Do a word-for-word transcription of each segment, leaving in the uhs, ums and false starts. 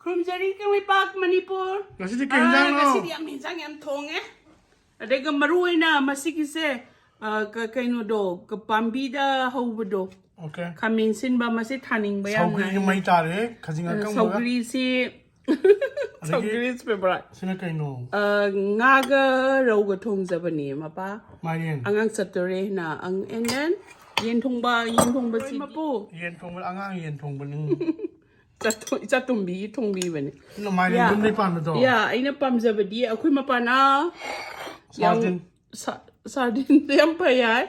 ꯈꯨꯔꯨꯝꯖꯔꯤ ꯀꯪꯂꯩꯄꯥꯛ ꯃꯅꯤꯄꯨꯔ꯫ ꯉꯁꯤꯗꯤ ꯀꯩ ꯏꯟꯖꯥꯡꯅꯣ? ꯉꯁꯤꯗꯤ ꯌꯥꯝ ꯏꯟꯖꯥꯡ ꯌꯥꯝ ꯊꯣꯡꯉꯦ꯫ ꯑꯗꯨꯒ ꯃꯔꯨ ꯑꯣꯏꯅ ꯃꯁꯤꯒꯤꯁꯦ, ꯑ, ꯀ-, ꯀꯩꯅꯣꯗꯣ, ꯀ-, ꯄꯥꯝꯕꯤꯗ ꯍꯧꯕꯗꯣ, Okay. ꯈꯥꯃꯦꯟ ꯁꯤꯟꯕ, ꯃꯁꯤ ꯊꯥꯅꯤꯡꯕ ꯌꯥꯝꯅ ꯁꯧꯒ꯭ꯔꯤꯒꯤ ꯑꯩꯅ꯫ ꯃꯩ ꯇꯥꯔꯦ, ꯈꯥꯖꯤꯡ ꯑ, ꯑꯀꯪꯕꯒ꯫ ꯁꯧꯒ꯭ꯔꯤꯁꯤ, ꯑꯗꯒꯤ ꯁꯧꯒ꯭ꯔꯤ is favorite. ꯁꯤꯅ ꯀꯩꯅꯣ? ꯑ, ꯉꯥꯒ ꯔꯧꯒ ꯊꯣꯡꯖꯕꯅꯦ ꯃꯄꯥ꯫ ꯃꯥꯏꯔꯦꯟ꯫ ꯑꯉꯥꯡ ꯆꯠꯇꯣꯔꯦꯅ꯫ ꯑꯪ-, and then ꯌꯦꯟ ꯊꯣꯡꯕ, ꯌꯦꯟ ꯊꯣꯡꯕꯁꯤ ꯃꯄꯨ꯫ ꯌꯦꯟ ꯊꯣꯡꯕ, ꯑꯉꯥꯡ ꯌꯦꯟ ꯊꯣꯡꯕꯅꯤ꯫ ꯏꯆꯥꯇꯣ-, ꯏꯆꯥꯇꯣꯝꯕꯤꯒꯤ ꯊꯣꯡꯕꯤꯕꯅꯦ꯫ ꯑꯗꯨꯅ ꯃꯥꯏꯔꯦꯟ ꯌꯥ꯫ ꯌꯨꯝꯗꯩ ꯄꯥꯟꯕꯗꯣ? ꯌꯥ, ꯑꯩꯅ ꯄꯥꯝꯖꯕꯗꯤ ꯑꯩꯈꯣꯏ ꯃꯄꯥꯅ ꯌꯥꯝ Sardine. ꯁꯥ-, sardine ꯗꯣ ꯌꯥꯝ ꯐꯩ ꯍꯥꯏ꯫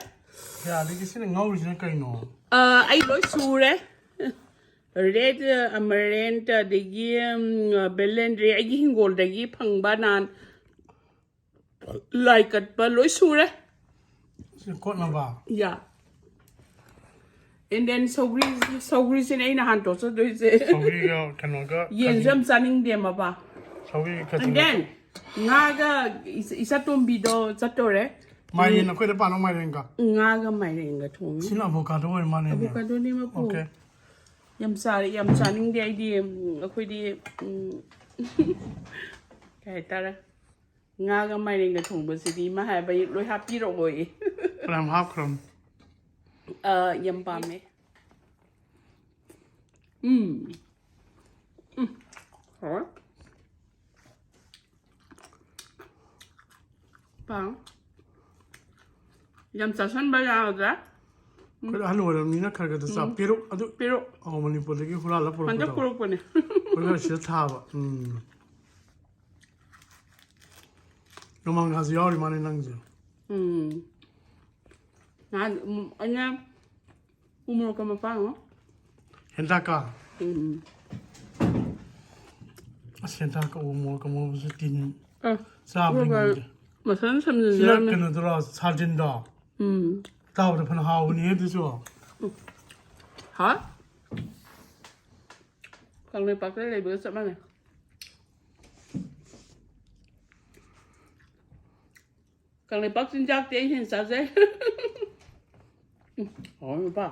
ꯌꯥ, ꯑꯗꯒꯤ ꯁꯤꯅ ꯉꯧꯔꯤꯁꯤꯅ ꯀꯩꯅꯣ? ꯑ, ꯑꯩ ꯂꯣꯏ ꯁꯨꯔꯦ꯫ Red, amaranth, ꯑꯗꯒꯤ, ꯎꯝ, ꯕꯦꯂꯦꯟꯗ꯭ꯔꯤ, ꯑꯩꯒꯤ ꯍꯤꯡꯒꯣꯜꯗꯒꯤ ꯐꯪꯕ ꯅꯍꯥꯟ ꯂꯥꯏ ꯀꯠꯄ ꯂꯣꯏ ꯁꯨꯔꯦ꯫ ꯁꯤ ꯀꯣꯠꯅꯕ? ꯌꯥ꯫ And then ꯁꯧꯒ꯭ꯔꯤ, ꯁꯧꯒ꯭ꯔꯤꯁꯤꯅꯦ ꯑꯩꯅ ꯍꯥꯟ ꯇꯣꯠꯆꯗꯣꯏꯁꯦ꯫ ꯁꯧꯒ꯭ꯔꯤꯒ ꯀꯩꯅꯣꯒ ꯌꯦꯟꯁꯨ ꯌꯥꯝ ꯆꯥꯅꯤꯡꯗꯦ ꯃꯄꯥ꯫ ꯁꯧꯒ꯭ꯔꯤꯒ And ꯈꯥꯖꯤꯡꯒ꯫ then ꯉꯥꯒ ꯏꯆꯥ-, ꯏꯆꯥꯇꯣꯝꯕꯤꯗꯣ ꯆꯠꯇꯣꯔꯦ꯫ ꯃꯥꯏꯔꯦꯟ ꯑꯩꯈꯣꯏꯗ ꯄꯥꯟꯕ ꯃꯥꯏꯔꯦꯟꯒ꯫ ꯉꯥꯒ ꯃꯥꯏꯔꯦꯟꯒ ꯊꯣꯡꯉꯤ꯫ ꯁꯤꯅ avocado ꯑꯣꯏ ꯃꯥꯜꯂꯦꯅꯦ꯫ Avocado ꯅꯦ ꯃꯄꯨ꯫ Okay. ꯌꯥꯝ ꯆꯥꯔꯦ, ꯌꯥꯝ ꯆꯥꯅꯤꯡꯗꯦ ꯑꯩꯗꯤ꯫ ꯎꯝ, ꯑꯩꯈꯣꯏꯗꯤ, ꯎꯝ, ꯀꯩ ꯍꯥꯏꯇꯥꯔꯦ, ꯉꯥꯒ ꯃꯥꯏꯔꯦꯟꯒ ꯊꯣꯡꯕꯁꯤꯗꯤ ꯏꯃꯥ ꯍꯥꯏꯕ ꯂꯣꯏ ꯍꯥꯞꯄꯤꯔꯛꯑꯣꯌꯦ꯫ ꯐꯅꯌꯥꯝ ꯍꯥꯞꯈ꯭ꯔꯕꯅꯤ꯫ ꯑ, ꯌꯥꯝ ꯄꯥꯝꯃꯦ꯫ ꯎꯝ꯫ ꯎꯝ꯫ ꯍꯥꯎꯋꯦ꯫ ꯄꯥꯎ꯫ ꯌꯥꯝ ꯆꯥꯁꯟꯕ ꯌꯥꯒꯗ꯭ꯔꯥ? ꯑꯩꯈꯣꯏꯗꯤ ꯑꯍꯜ ꯑꯣꯏꯔꯕꯅꯤꯅ ꯈꯔ ꯈꯔꯗ ꯆꯥ꯫ ꯄꯦꯔꯨꯛ ꯑꯗꯨ, ꯄꯦꯔꯨꯛ꯫ ꯑꯧ, ꯃꯅꯤꯄꯨꯔꯗꯒꯤ ꯍꯨꯔꯥꯜꯂ ꯍꯟꯗꯛ ꯄꯨꯔꯛꯄꯗꯣ꯫ ꯄꯨꯔꯛꯄꯅꯦ꯫ ꯑꯩꯈꯣꯏ ꯈꯔ ꯁꯤꯗ ꯊꯥꯕ꯫ ꯎꯝ꯫ ꯅꯣꯡꯃꯥꯡꯈꯥꯁꯨ ꯌꯥꯎꯔꯤ ꯃꯥꯜꯂꯦ ꯅꯪꯁꯦ꯫ ꯎꯝ꯫ ꯅꯍꯥꯟ, ꯎꯝ, ꯑꯩꯅ ꯎ ꯃꯣꯔꯣꯛꯀ ꯃꯄꯥꯟ ꯑꯃ꯫ ꯍꯦꯟꯇꯥꯛꯀ꯫ ꯎꯝ, ꯎꯝ꯫ ꯑꯁ, ꯍꯦꯟꯇꯥꯛꯀ ꯎ ꯃꯣꯔꯣꯛꯀ ꯃꯣꯔꯣꯛꯁꯨ ꯇꯤꯟ ꯑ, ꯆꯥꯕꯗꯤ ꯑꯗꯨꯒ ꯉꯝꯗꯦ꯫ ꯃꯁꯜ ꯁꯤꯅ ꯁꯝꯖꯤꯟꯖꯔꯝꯃꯦ꯫ ꯀꯩꯅꯣꯗꯨꯔꯣ, sardine ꯗꯣ? ꯎꯝ꯫ ꯆꯥꯕꯗ ꯐꯅ ꯍꯥꯎꯕꯅꯤ ꯑꯗꯨꯁꯨ꯫ ꯍꯥ? ꯀꯪꯂꯩꯄꯥꯛꯇ ꯂꯩꯕꯒ ꯆꯞ ꯃꯥꯟꯅꯩ꯫ ꯀꯪꯂꯩꯄꯥꯛ ꯆꯤꯟꯖꯥꯛꯇꯤ ꯑꯩ ꯍꯦꯟꯅ ꯆꯥꯖꯩ꯫ ꯎꯝ, ꯍꯥꯎꯋꯦ ꯃꯄꯥ꯫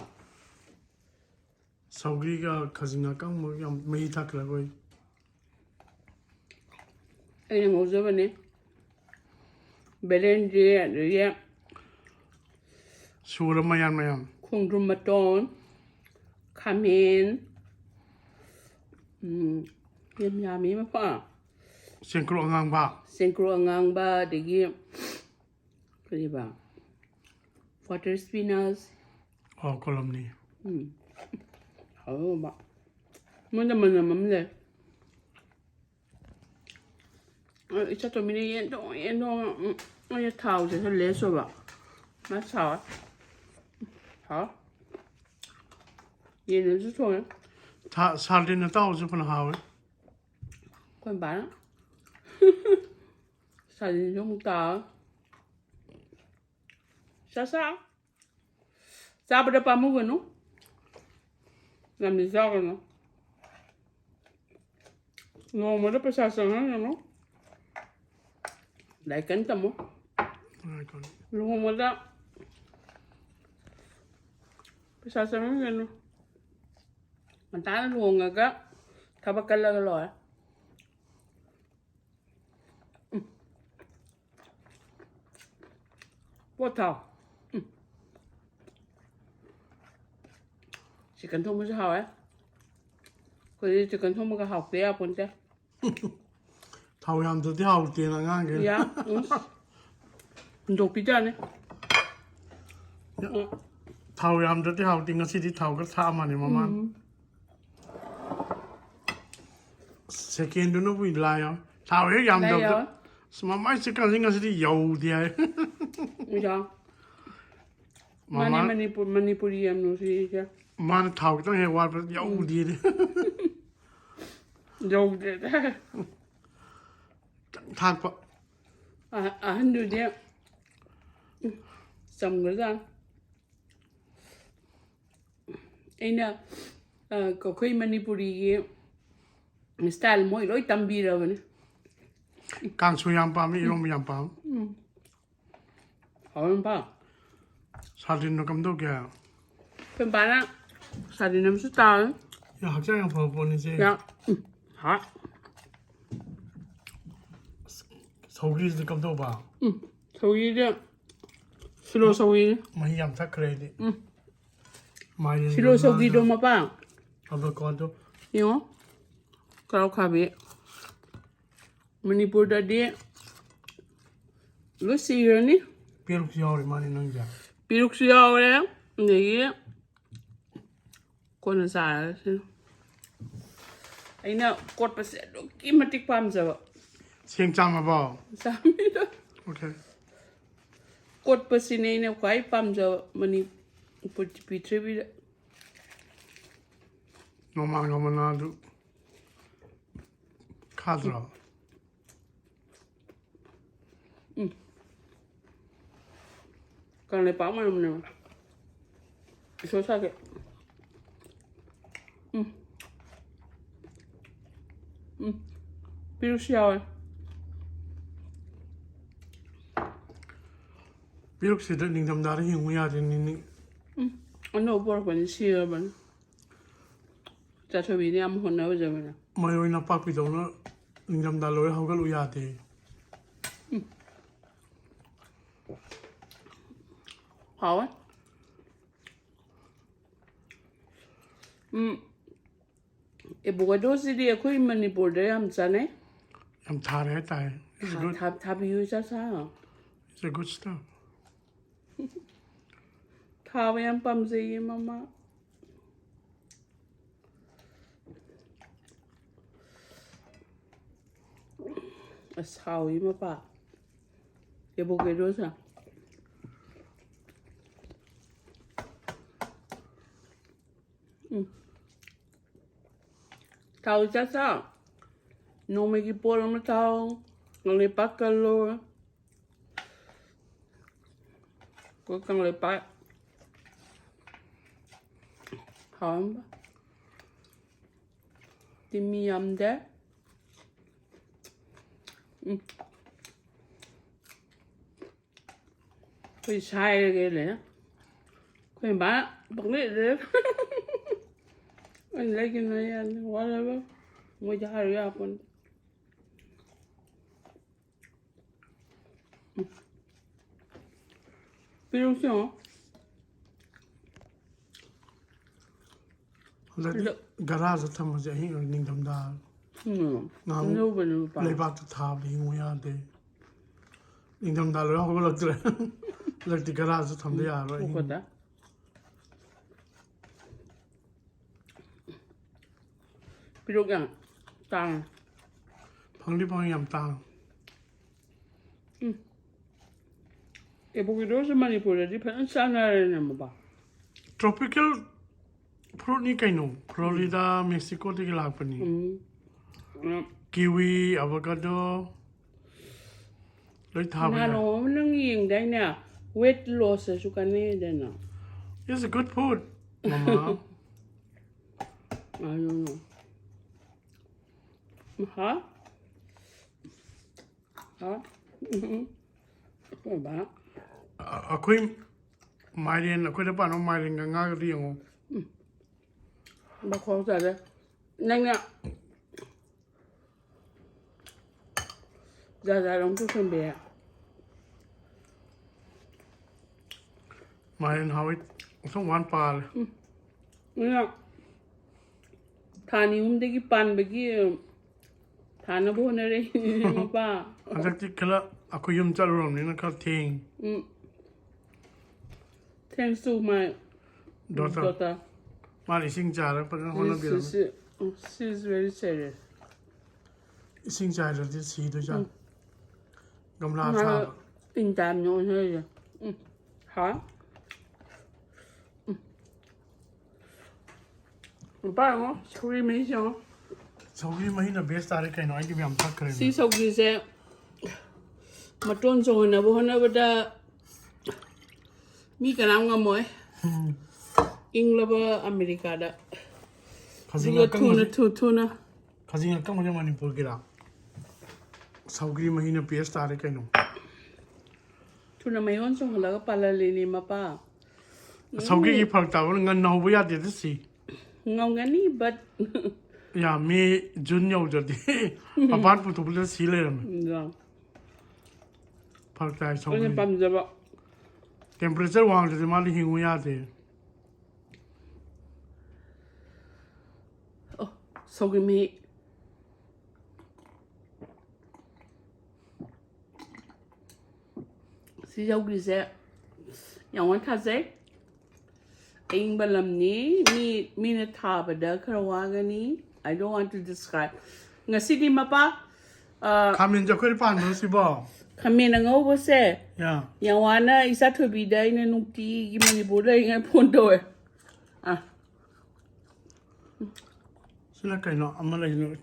ꯁꯧꯒ꯭ꯔꯤꯒ ꯈꯥꯖꯤꯡ ꯑꯀꯪꯕꯒ ꯌꯥꯝ ꯃꯍꯤ ꯊꯛꯈ꯭ꯔꯦ ꯑꯩꯈꯣꯏ꯫ ꯑꯩꯅ ꯉꯧꯖꯕꯅꯦ꯫ ꯕꯦꯂꯦꯟꯗ꯭ꯔꯤ, ꯑꯗꯒꯤ ꯁꯨꯔ ꯃꯌꯥꯟ ꯃꯌꯥꯟ꯫ ꯈꯣꯡꯗ꯭ꯔꯨꯝ ꯃꯇꯣꯟ, ꯈꯥꯃꯦꯟ, ꯎꯝ, ꯌꯥꯝ ꯌꯥꯝꯃꯤ ꯃꯄꯥ꯫ ꯆꯦꯡꯀ꯭ꯔꯨ ꯑꯉꯥꯡꯕ꯫ ꯆꯦꯡꯀ꯭ꯔꯨ ꯑꯉꯥꯡꯕ, ꯑꯗꯒꯤ ꯀꯔꯤꯕ, ꯋꯥꯇꯔ ꯁ꯭ꯄꯤꯅꯁ꯫ ꯑꯣ, ꯀꯣꯂꯝꯅꯤ꯫ ꯎꯝ, ꯍꯥꯎꯕ꯫ ꯃꯣꯏꯗ ꯃꯅꯝ ꯑꯃ ꯂꯩ꯫ ꯑ, ꯏꯆꯥ ꯇꯣꯝꯕꯤꯅ ꯌꯦꯟ ꯊꯣꯡꯉꯦ, ꯌꯦꯟ ꯊꯣꯡꯉꯦ꯫ ꯎꯝ, ꯑꯩꯅ ꯊꯥꯎꯁꯦ ꯈꯔ ꯂꯦꯁ ꯑꯣꯏꯕ꯫ ꯃꯥ ꯁꯥꯎꯋꯦ꯫ ꯍꯥꯎ꯫ ꯌꯦꯟ ꯑꯗꯨꯁꯨ ꯊꯣꯡꯉꯦ꯫ ꯊꯥ-, ꯁꯥꯔꯗꯤꯟ ꯑꯇꯥꯎꯕꯁꯨ ꯐꯅ ꯍꯥꯎꯋꯦ꯫ ꯑꯩꯈꯣꯏ ꯕꯥꯅ ꯁꯥꯔꯗꯤꯟꯁꯨ ꯑꯃꯨꯛ ꯇꯥꯎ꯫ ꯆꯥ ꯆꯥ꯫ ꯆꯥꯕꯗ ꯄꯥꯝꯃꯨꯒꯅꯨ꯫ ꯌꯥꯝꯅ ꯆꯥꯒꯅꯨ꯫ ꯅꯣꯡꯃꯗ ꯄꯩꯁꯥ ꯆꯪꯍꯟꯒꯅꯨ꯫ ꯂꯥꯏꯔꯤꯛ ꯀꯟꯅ ꯇꯝꯃꯨ꯫ ꯂꯨꯍꯣꯡꯕꯗ ꯄꯩꯁꯥ ꯆꯪꯍꯟꯒꯅꯨ꯫ ꯉꯟꯇꯥꯅ ꯂꯨꯍꯣꯡꯉꯒ ꯊꯕꯛ ꯀꯜꯂꯒ ꯂꯣꯏꯔꯦ꯫ ꯎꯝ꯫ ꯄꯣꯠ ꯊꯥꯎ꯫ ꯎꯝ꯫ ꯆꯤꯛꯀꯟ ꯊꯣꯡꯕꯁꯨ ꯍꯥꯎꯋꯦ꯫ ꯑꯩꯈꯣꯏꯗꯤ ꯆꯤꯛꯀꯟ ꯊꯣꯡꯕꯒ ꯍꯥꯎꯇ ꯌꯥꯄꯣꯟꯇꯦ꯫ ꯊꯥꯎ ꯌꯥꯝꯗ꯭ꯔꯗꯤ ꯍꯥꯎꯇꯦꯅ ꯑꯉꯥꯡꯈꯩ꯫ ꯌꯥ, ꯎꯝ꯫ ꯍꯨꯟꯗꯣꯛꯄꯤꯖꯥꯠꯅꯤ꯫ ꯊꯥꯎ ꯌꯥꯝꯗ꯭ꯔꯗꯤ ꯍꯥꯎꯇꯦ꯫ ꯉꯁꯤꯗꯤ ꯊꯥꯎ ꯈꯔ ꯊꯥꯛꯑꯃꯅꯤ ꯃꯃꯥꯅ꯫ ꯎꯝ꯫ ꯁꯦꯀꯦꯟꯗꯨꯅꯕꯨ ꯂꯥꯏ ꯌꯥꯎ-, ꯊꯥꯎ ꯍꯦꯛ ꯌꯥꯝꯗꯕꯗ꯫ ꯂꯥꯏ ꯌꯥꯎ꯫ ꯑꯁ, ꯃꯃꯥꯏ ꯆꯤꯛꯀꯟꯁꯤ ꯉꯁꯤꯗꯤ ꯌꯧꯗꯦ ꯍꯥꯏ꯫ ꯌꯥ꯫ ꯃꯥꯅꯦ, ꯃꯃꯥ-, ꯃꯅꯤꯄꯨꯔ, ꯃꯅꯤꯄꯨꯔꯤ ꯌꯥꯝ ꯅꯨꯡꯁꯤꯔꯤꯁꯦ꯫ ꯃꯥꯅ ꯊꯥꯎ ꯈꯤꯇꯪ ꯍꯦꯛ ꯋꯥꯠꯄꯗ ꯌꯧꯗꯦꯅꯦ꯫ ꯌꯧꯗꯦꯗ꯫ ꯈꯤꯇꯪ ꯊꯥꯛꯄ꯫ ꯑꯍ-, ꯑꯍꯟꯗꯨꯗꯤ ꯆꯝꯒ꯭ꯔꯖꯥꯠꯅꯤ꯫ ꯑꯩꯅ, ꯑ, ꯑꯩꯈꯣꯏ ꯃꯅꯤꯄꯨꯔꯤꯒꯤ style ꯃꯣꯏ ꯂꯣꯏ ꯇꯝꯕꯤꯔꯕꯅꯤ꯫ ꯀꯥꯡꯁꯣꯏ ꯌꯥꯝ ꯄꯥꯝꯃꯤ, ꯏꯔꯣꯝꯕ ꯌꯥꯝ ꯄꯥꯝꯃꯤ꯫ ꯎꯝ꯫ ꯍꯥꯎꯔꯝꯕ? ꯁꯥꯔꯗꯤꯟꯗꯣ ꯀꯝꯗꯧꯒꯦ? ꯑꯩꯈꯣꯏ ꯕꯥꯅ ꯁꯥꯔꯗꯤꯟ ꯑꯃꯁꯨ ꯇꯥꯎꯋꯦ꯫ ꯌꯥꯝ ꯍꯛꯆꯥꯡ ꯌꯥꯝ ꯐꯕ ꯄꯣꯠꯅꯤꯁꯦ꯫ ꯌꯥ-, ꯎꯝ, ꯍꯥ? ꯁꯧꯒ꯭ꯔꯤꯁꯤꯗꯤ ꯀꯝꯗꯧꯕ? ꯎꯝ, ꯁꯧꯒ꯭ꯔꯤꯗꯤ ꯁꯤꯂꯣ ꯁꯧꯒ꯭ꯔꯤꯅꯤ꯫ ꯃꯍꯤ ꯌꯥꯝ ꯊꯛꯈ꯭ꯔꯦ ꯑꯩꯗꯤ꯫ ꯎꯝ꯫ ꯃꯥꯏꯔꯦꯟ ꯁꯤꯂꯣ ꯁꯧꯒ꯭ꯔꯤꯗꯣ ꯃꯄꯥ꯫ ꯑꯕꯀꯥꯗꯣ꯫ ꯌꯦꯡꯉꯣ꯫ ꯀꯔꯥꯎ ꯈꯥꯕꯤ꯫ ꯃꯅꯤꯄꯨꯔꯗꯗꯤ ꯂꯣꯏ ꯁꯤꯈ꯭ꯔꯅꯤ꯫ ꯄꯦꯔꯨꯛꯁꯨ ꯌꯥꯎꯔꯤ ꯃꯥꯅꯤ ꯅꯪꯁꯦ꯫ ꯄꯦꯔꯨꯛꯁꯨ ꯌꯥꯎꯔꯦ꯫ ꯑꯗꯒꯤ ꯀꯣꯟꯅ ꯆꯥꯔꯁꯤ꯫ ꯑꯩꯅ ꯀꯣꯠꯄꯁꯦ ꯑꯗꯨꯛꯀꯤ ꯃꯇꯤꯛ ꯄꯥꯝꯖꯕ꯫ ꯁꯦꯡ ꯆꯥꯝꯃꯕꯣ? ꯆꯥꯝꯃꯤꯗ꯫ ꯑꯣꯀꯦ꯫ ꯀꯣꯠꯄꯁꯤꯅꯦ ꯑꯩꯅ ꯈ꯭ꯋꯥꯏ ꯄꯥꯝꯖꯕ ꯃꯅꯤꯄꯨꯔ ꯄ꯭ꯔꯤꯊꯤꯕꯤꯗ꯫ ꯅꯣꯡꯃꯥꯡꯒ ꯃꯅꯥꯗꯨ ꯈꯥꯗ꯭ꯔꯣ? ꯎꯝ꯫ ꯀꯪꯂꯩꯄꯥꯛ ꯃꯅꯝꯅꯦꯕ꯫ ꯏꯁꯣꯔ ꯁꯥꯒꯦ꯫ ꯎꯝ꯫ ꯎꯝ꯫ ꯄꯤꯔꯨꯛꯁꯨ ꯌꯥꯎꯋꯦ꯫ ꯄꯤꯔꯨꯛꯁꯤꯗ ꯅꯤꯡꯊꯝꯊꯥꯗ ꯍꯤꯡꯉꯨ ꯌꯥꯗꯦ ꯅꯤꯅꯤ꯫ ꯎꯝ꯫ ꯑꯅꯧꯕ ꯄꯣꯔꯛꯄꯅꯤ ꯁꯤꯔꯕꯅꯤ꯫ ꯆꯥꯊꯕꯤꯅ ꯌꯥꯝ ꯍꯣꯠꯅꯖꯕꯅꯦ꯫ ꯃꯔꯣꯏ ꯅꯄꯥꯛꯄꯤꯗꯧꯅ ꯅꯤꯡꯊꯝꯊꯥ ꯂꯣꯏꯔ ꯍꯧꯒꯠꯂꯨ ꯌꯥꯗꯦ꯫ ꯍꯥꯎꯋꯦ꯫ ꯎꯝ꯫ ꯑꯦꯕꯣꯀꯥꯗꯣꯁꯤꯗꯤ ꯑꯩꯈꯣꯏ ꯃꯅꯤꯄꯨꯔꯗ ꯌꯥꯝ ꯆꯥꯅꯩ꯫ ꯌꯥꯝ ꯊꯥꯔꯦ ꯍꯥꯏꯇꯥꯔꯦ꯫ It's a ꯊꯥ- good, ꯊꯥ- ꯊꯥꯕꯤꯌꯨ ꯏꯆꯥ ꯁꯥ꯫ it's a good stuff. ꯊꯥꯕ ꯌꯥꯝ ꯄꯥꯝꯖꯩꯌꯦ ꯃꯃꯥ꯫ ꯑꯁ ꯍꯥꯎꯏ ꯃꯄꯥ꯫ ꯑꯦꯕꯣꯀꯦꯗꯣꯁꯦ꯫ ꯎꯝ꯫ ꯊꯥꯎ ꯏꯆꯥ ꯆꯥ꯫ ꯅꯣꯡꯃꯒꯤ ꯄꯣꯠ ꯑꯃ ꯊꯥꯎ꯫ ꯀꯪꯂꯩꯄꯥꯛ ꯀꯜꯂꯣ꯫ ꯑꯩꯈꯣꯏ ꯀꯪꯂꯩꯄꯥꯛ꯫ ꯍꯥꯎꯔꯝꯕ꯫ ꯇꯤꯟ ꯃꯤ ꯌꯥꯝꯗꯦ꯫ ꯎꯝ꯫ ꯑꯩꯈꯣꯏ ꯁꯥꯏꯔꯒꯦ ꯂꯩ꯫ ꯑꯩꯈꯣꯏ ꯃꯥ ꯄꯪꯂꯩ ꯂꯩ꯫ ꯑꯩꯅ ꯂꯩꯒꯅꯨ ꯌꯥꯅꯤ꯫ Whatever꯫ ꯃꯣꯏꯗꯤ ꯍꯥꯏꯔꯨ ꯌꯥꯄꯣꯟꯇꯦ꯫ ꯄꯤꯔꯨꯛꯁꯦ ꯌꯦꯡꯉꯣ꯫ ꯍꯟꯗꯛꯇꯤ ꯑꯗꯣ ꯒꯔꯥꯁꯦ ꯊꯝꯕꯁꯦ ꯑꯍꯤꯡ ꯅꯤꯡꯊꯝꯊꯥ ꯎꯝ ꯉꯍꯥꯟꯃꯨꯛ ꯂꯧꯕꯅꯦ ꯂꯨꯄꯥ ꯂꯩꯕꯥꯛꯇ ꯊꯥꯕꯗ ꯍꯤꯡꯉꯨ ꯌꯥꯗꯦ꯫ ꯅꯤꯡꯊꯝꯊꯥ ꯂꯣꯏꯔ ꯍꯧꯒꯠꯂꯛꯇ꯭ꯔꯦ꯫ ꯍꯟꯗꯛꯇꯤ ꯒꯔꯥꯁꯦ ꯊꯝꯕ ꯌꯥꯔꯔꯣꯏ ꯑꯍꯤꯡ꯫ ꯊꯣꯛꯄꯗ꯫ ꯄꯤꯔꯨꯛ ꯌꯥꯝ ꯇꯥꯡꯉꯦ꯫ ꯐꯪꯗꯤ ꯐꯪꯉꯤ, ꯌꯥꯝ ꯇꯥꯡ꯫ ꯑꯦꯚꯣꯀꯦꯗꯣꯁꯦ ꯃꯅꯤꯄꯨꯔꯗꯗꯤ ꯐꯖꯅ ꯆꯥꯟꯅꯔꯦꯅꯦ ꯃꯕꯥ꯫ Tropical fruitꯅꯤ ꯀꯩꯅꯣ, Florida, Mexicoꯗꯒꯤ ꯂꯥꯛꯄꯅꯤ꯫ ꯎꯝ꯫ ꯎꯝ꯫ Kiwi, avocado ꯂꯣꯏ ꯊꯥꯕ ꯌꯥꯏ꯫ ꯅꯍꯥꯟ ꯅꯣꯡꯃ ꯅꯪ ꯌꯦꯡꯗꯥꯏꯅꯦ? Weight lossꯇꯁꯨ ꯀꯥꯟꯅꯩꯗꯅ꯫ It's a good food, ꯃꯃꯥ꯫ I don't know. ꯍꯥ? ꯍꯥ? ꯎꯝ꯫ ꯑꯩꯈꯣꯏ ꯕꯥ꯫ ꯑ-, ꯑꯩꯈꯣꯏ ꯃꯥꯏꯔꯦꯟ, ꯑꯩꯈꯣꯏꯗ ꯄꯥꯟꯕ ꯃꯥꯏꯔꯦꯟꯒ ꯉꯥꯒꯗꯤ ꯌꯦꯡꯉꯣ꯫ ꯃꯈꯣꯡ ꯆꯥꯗꯦ꯫ ꯅꯪꯅ ꯖꯥ ꯖꯥ ꯂꯧꯊꯣꯛꯁꯟꯕꯤ꯫ ꯃꯥꯏꯔꯦꯟ ꯍꯥꯎꯋꯤ꯫ ꯑꯁꯣꯝ ꯋꯥꯟ ꯄꯥꯜꯂꯦ꯫ ꯑꯗꯨꯅ ꯊꯥ ꯑꯅꯤ ꯑꯍꯨꯝꯗꯒꯤ ꯄꯥꯟꯕꯒꯤ ꯊꯥꯅꯕ ꯍꯣꯠꯅꯔꯦ ꯃꯄꯥ꯫ ꯍꯟꯗꯛꯇꯤ ꯈꯔ ꯑꯩꯈꯣꯏ ꯌꯨꯝ ꯆꯠꯂꯨꯔꯕꯅꯤꯅ ꯈꯔ ꯊꯦꯡꯉꯤ꯫ ꯎꯝ꯫ Thanks to my Daughter꯫ daughter. ꯃꯥꯅ ꯏꯁꯤꯡ ꯆꯥꯏꯔꯒ ꯐꯖꯅ She, ꯍꯣꯠꯅꯕꯤꯔꯝꯃꯤ꯫ she, she is very serious. ꯏꯁꯤꯡ ꯆꯥꯏꯗ꯭ꯔꯗꯤ ꯁꯤꯗꯣꯏꯖꯥꯠꯅꯤ꯫ ꯒꯝꯂꯥ ꯃꯥꯅ ꯊꯥꯕ꯫ in time ꯅ ꯑꯣꯟꯊꯣꯛꯏꯁꯦ꯫ ꯎꯝ꯫ ꯍꯥ? ꯎꯝ꯫ ꯅꯨꯄꯥ ꯌꯦꯡꯉꯣ, ꯁꯧꯒ꯭ꯔꯤ ꯃꯍꯤꯁꯦ ꯌꯦꯡꯉꯣ꯫ ꯁꯧꯒ꯭ꯔꯤ ꯃꯍꯤꯅ best ꯇꯥꯔꯦ ꯀꯩꯅꯣ, ꯑꯩꯗꯤ ꯌꯥꯝ ꯊꯛꯈ꯭ꯔꯦ꯫ ꯁꯤ ꯁꯧꯒ꯭ꯔꯤꯁꯦ ꯃꯇꯣꯟ ꯆꯣꯡꯍꯟꯅꯕ ꯍꯣꯠꯅꯕꯗ ꯃꯤ ꯀꯅꯥꯝ ꯉꯝꯃꯣꯏ꯫ ꯎꯝ꯫ ꯏꯪꯂꯕ ꯑꯃꯦꯔꯤꯀꯥꯗ꯫ ꯈꯖꯤꯡ ꯑꯗꯨꯒ ꯊꯨꯅ ꯑꯀꯪꯕꯁꯦ, ꯊꯨ ꯊꯨꯅ꯫ ꯈꯖꯤꯡ ꯑꯀꯪꯕꯁꯦ ꯃꯅꯤꯄꯨꯔꯒꯤꯔꯥ? ꯁꯧꯒ꯭ꯔꯤ ꯃꯍꯤꯅ best ꯇꯥꯔꯦ ꯀꯩꯅꯣ꯫ ꯊꯨꯅ ꯃꯌꯣꯟ ꯆꯣꯡꯍꯜꯂꯒ ꯄꯥꯜꯍꯜꯂꯤꯅꯤ ꯃꯄꯥ꯫ ꯁꯧꯒ꯭ꯔꯤꯒꯤ ꯐꯔꯛ ꯇꯥꯕꯅ ꯉꯟꯅ ꯍꯧꯕ ꯌꯥꯗꯦꯗ ꯁꯤ꯫ ꯉꯝꯒꯅꯤ, but ꯌꯥꯝꯃꯤ, ꯖꯨꯟ ꯌꯧꯗ꯭ꯔꯗꯤ ꯃꯄꯥꯟ ꯄꯨꯊꯣꯛꯄꯗ ꯁꯤ ꯂꯩꯔꯝꯃꯦ꯫ ꯎꯝ, ꯐꯔꯛ ꯇꯥꯏ ꯑꯩꯅ ꯁꯧꯒ꯭ꯔꯤ꯫ ꯄꯥꯝꯖꯕ꯫ Temperature ꯋꯥꯡꯗ꯭ꯔꯗꯤ ꯃꯥꯗꯤ ꯍꯤꯡꯉꯨ ꯌꯥꯗꯦ꯫ ꯑꯣ, ꯁꯧꯒ꯭ꯔꯤ ꯃꯍꯤ꯫ ꯁꯤ ꯁꯧꯒ꯭ꯔꯤꯁꯦ ꯌꯥꯝ ꯋꯥꯅ ꯊꯥꯖꯩ꯫ ꯑꯏꯪꯕ ꯂꯝꯅꯤ꯫ ꯃꯤ, ꯃꯤꯅ ꯊꯥꯕꯗ ꯈꯔ ꯋꯥꯒꯅꯤ꯫ I don't want to describe꯫ ꯉꯁꯤꯗꯤ ꯃꯄꯥ, ꯑ, ꯈꯥꯃꯦꯟꯁꯦ ꯑꯩꯈꯣꯏꯗ ꯄꯥꯟꯕ꯭ꯔꯣ ꯁꯤꯕꯣ? ꯈꯥꯃꯦꯟ ꯑꯉꯧꯕꯁꯦ ꯌꯥ꯫ ꯌꯥꯝ ꯋꯥꯅ ꯏꯆꯥ ꯊꯣꯏꯕꯤꯗ ꯑꯩꯅ ꯅꯨꯡꯇꯤꯒꯤ ꯃꯅꯤꯄꯨꯔ ꯂꯩꯔꯤꯉꯩ ꯐꯣꯟ ꯇꯧꯋꯦ꯫ ꯑ, ꯁꯤꯅ ꯀꯩꯅꯣ? ꯑꯃ ꯂꯩꯁꯤꯅ꯫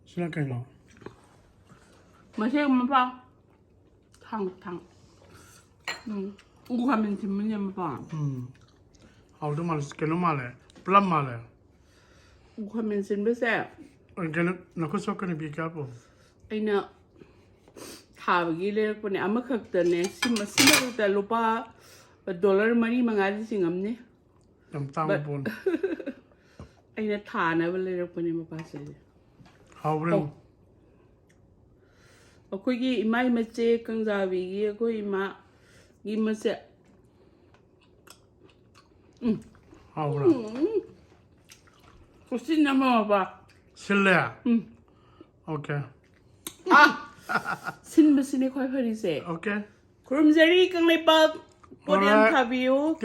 ꯁꯤꯅ ꯀꯩꯅꯣ? ꯃꯁꯤ ꯃꯄꯥ ꯊꯥꯡ, ꯊꯥꯡ꯫ ꯎꯝ, ꯎ ꯈꯥꯃꯦꯟ ꯁꯤꯟꯕꯅꯦ ꯃꯄꯥ꯫ ꯎꯝ꯫ ꯍꯥꯎꯗꯧ ꯃꯥꯜꯂꯦ꯫ ꯀꯩꯅꯣ ꯃꯥꯜꯂꯦ꯫ ꯄ꯭ꯂꯝ ꯃꯥꯜꯂꯦ꯫ ꯎ ꯈꯥꯃꯦꯟ ꯁꯤꯟꯕꯁꯦ ꯑ, ꯀꯩꯅꯣ, ꯅꯈꯨꯠ ꯁꯣꯛꯀꯅꯤ, be careful꯫ ꯑꯩꯅ ꯊꯥꯕꯒꯤ ꯂꯩꯔꯛꯄꯅꯦ꯫ ꯑꯃꯈꯛꯇꯅꯦ꯫ ꯁꯤꯃ, ꯁꯤꯃꯈꯛꯇ ꯂꯨꯄꯥ ꯗꯣꯂꯔ ꯃꯔꯤ ꯃꯉꯥꯗꯤ ꯆꯤꯡꯉꯝꯅꯤ꯫ ꯌꯥꯝ ꯇꯥꯡꯕ But ꯄꯣꯠꯅꯤ꯫ ꯑꯩꯅ ꯊꯥꯅꯕ ꯂꯩꯔꯛꯄꯅꯦ ꯃꯄꯥꯁꯦ꯫ ꯍꯥꯎꯕ꯭ꯔꯥ? ꯑꯣ꯫ ꯑꯩꯈꯣꯏꯒꯤ ꯏꯃꯥ ꯃꯆꯦ ꯀꯪꯖꯥꯕꯤꯒꯤ ꯑꯩꯈꯣꯏ ꯏꯃꯥꯒꯤ ꯃꯆꯦ꯫ ꯍꯥꯎꯕ꯭ꯔꯥ? ꯎꯝ꯫ ꯈꯨꯠꯁꯤꯟ ꯑꯃ ꯃꯄꯥ꯫ ꯁꯤꯜꯂꯦ? ꯎꯝ꯫ Okay꯫ ꯑꯥ! ꯁꯤꯟꯕꯁꯤꯅꯦ ꯈ꯭ꯋꯥꯏ ꯐꯔꯤꯁꯦ꯫ Okay꯫ ꯈꯨꯔꯨꯝꯖꯔꯤ ꯀꯪꯂꯩꯄꯥꯛ꯫ ꯄꯣꯠ ꯌꯥꯝ Alright꯫ ꯊꯥꯕꯤꯌꯨ꯫ Okay,